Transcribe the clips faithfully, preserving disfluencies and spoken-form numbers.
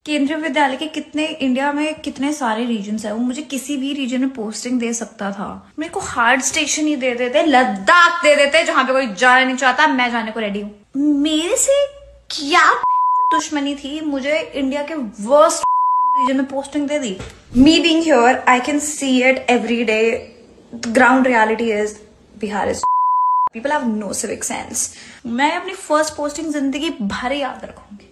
केंद्रीय विद्यालय के कितने, इंडिया में कितने सारे रीजन्स हैं, वो मुझे किसी भी रीजन में पोस्टिंग दे सकता था। मेरे को हार्ड स्टेशन ही दे देते, लद्दाख दे देते, जहाँ पे कोई जाना नहीं चाहता, मैं जाने को रेडी हूँ। मेरे से क्या दुश्मनी थी, मुझे इंडिया के वर्स्ट रीजन में पोस्टिंग दे दी। Me being here, I can see it every day. The ground reality is Bihar is people have no civic sense. मैं अपनी फर्स्ट पोस्टिंग जिंदगी भर याद रखूंगी।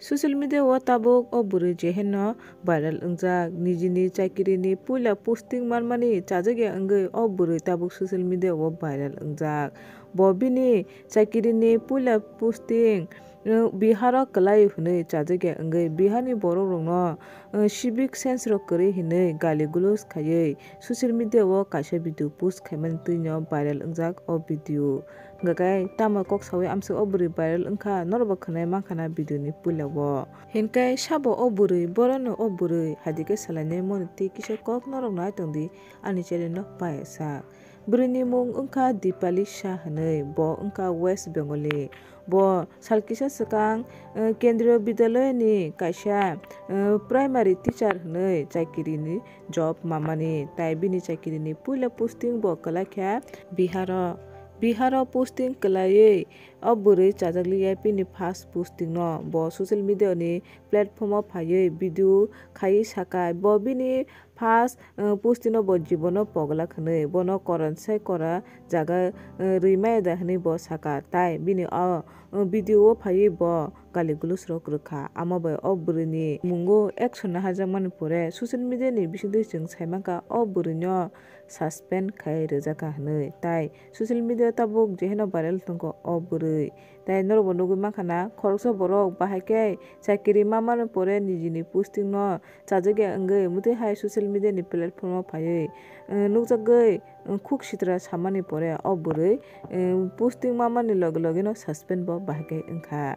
Social media o tabuk o bwrwi jeheno viral wngjak. Nijini chakirini puila posting manmani chajakya wngwi o bwrwi tabuk social media o viral wngjak. Bo bini chakirini puila posting, uh, Biharo kwlai hwnwi chajakya wngwi Biharni borokrokno, uh, civic sense rok kwrwi hwnwi gali gulos khaiwi social media o kaisa video post khaimani twino viral wngjak o video. Hwnkhe tamo kok sawi amswk o bwrwi viral wngkha, norokbo khwnai mankha na video ni puila o. Hinkhe sabo o bwrwi, borono o bwrwi, haidikhe salainai moni twi kisa kok norok nai tongdi ani channel no paiyasak. Bwrwini mung wngkha Dipali Shah hwnwi, bo wngkha West Bengal ni. Bo sal kisa swkang, eh, Kendriya Vidyalaya ni kaisa, eh, primary teacher hwnwi chakirini job mamani, tai bini chakirini puila posting bo kwlai kha Biharo. Biharo posting kwlaiwi o bwrwi chajakliya bini first posting no bo social media ni platform o phaiwi video khaiwi sakha. Bo bini first, uh, posting no bo jibono pogla hwnwi bono koron sai kora jaga, uh, rwi maya da hwnwi bo sakha. Tai bini o, uh, video o phaiwi bo gali gulos rok rwkha. Amo bai o bwrwini mungo action no hajakmani pore social media ni bisingtwi chwng saimankha o bwrwino suspend khai rwjakha hwnwi. Tai social media tabuk jeheno viral tongkha o bwrwi. Tai norokbo nugwi mankha na khoroksa borok bahai khe chakiri mamani pore nijini posting no chajakya wngwi mwtwi hai social media ni platform o phaiwi, uh, nukjagwi, uh, khuk sitra samani pore o bwrwi, uh, posting mamani loge loge no suspend bo bahai khe wngkha.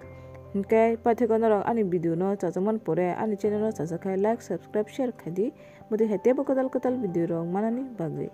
Hinkhe paithakgo norok ani video no chajakmani pore ani channel no chajak khe like, subscribe, share khaidi. Mwtwi hai teibo kwtal kwtal video rok manani bagwi.